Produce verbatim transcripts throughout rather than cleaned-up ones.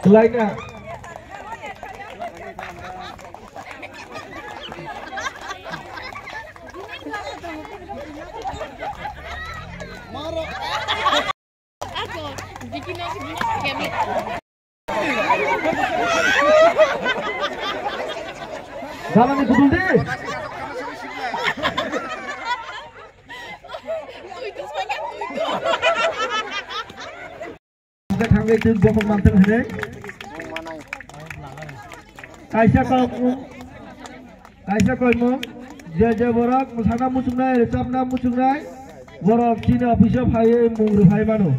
Khlaina. Jalani kutung di. Thangwi twi bokhok mantwng hwnwi. Kaisa kokmung, kaisa koimung, je je borok mwsana muchungnai, rwchapna muchungnai, borok chini office-o phaiwi mung rwphai mano.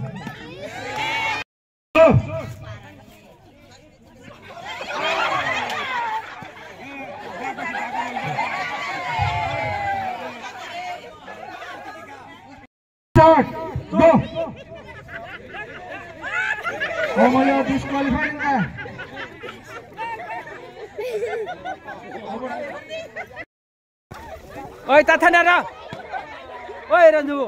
Start. Go. Omoyo disqualify wngkha. Oi, Tathana ra. Oi, Ranju.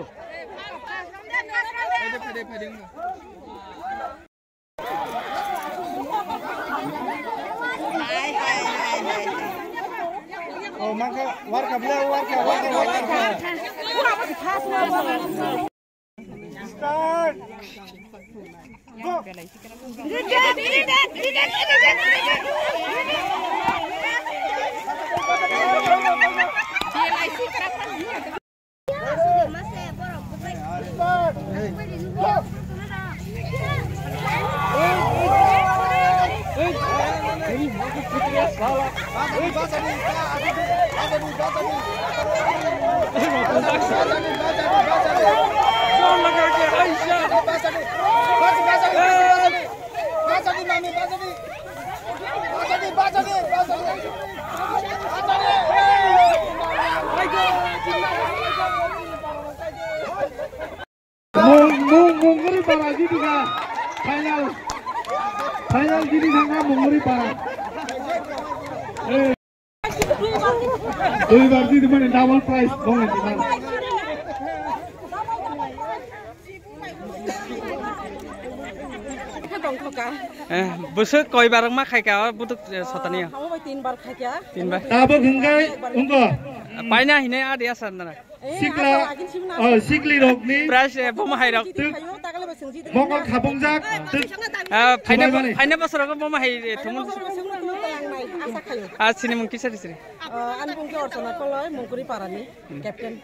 Oh, mangkha, warkha, bla, warkha, warkha, warkha. Start. Go. Mung, mung, mungri para jiti ka final, final jiti thangka mungri para. Eh. Duibar jiti mane double prize bonga jiti. Eh, bwswk koibar wngma khaika o butuk, eh, sotani o. Omo bai tin bar khaika. Tin bar. Tabuk hwnkhe wngkha. Paina hine adi asar nara. Sikla, oh, sikli rokni. Prize, eh, bomo hai rok. Mokol khapungjak. Ah, phaina, phaina bosor ko bomo hai, eh, thumun. Ah, sini mung kisa disri. Ah, ani mung khe Orchana Koloi, Mungkuri Parani, captain.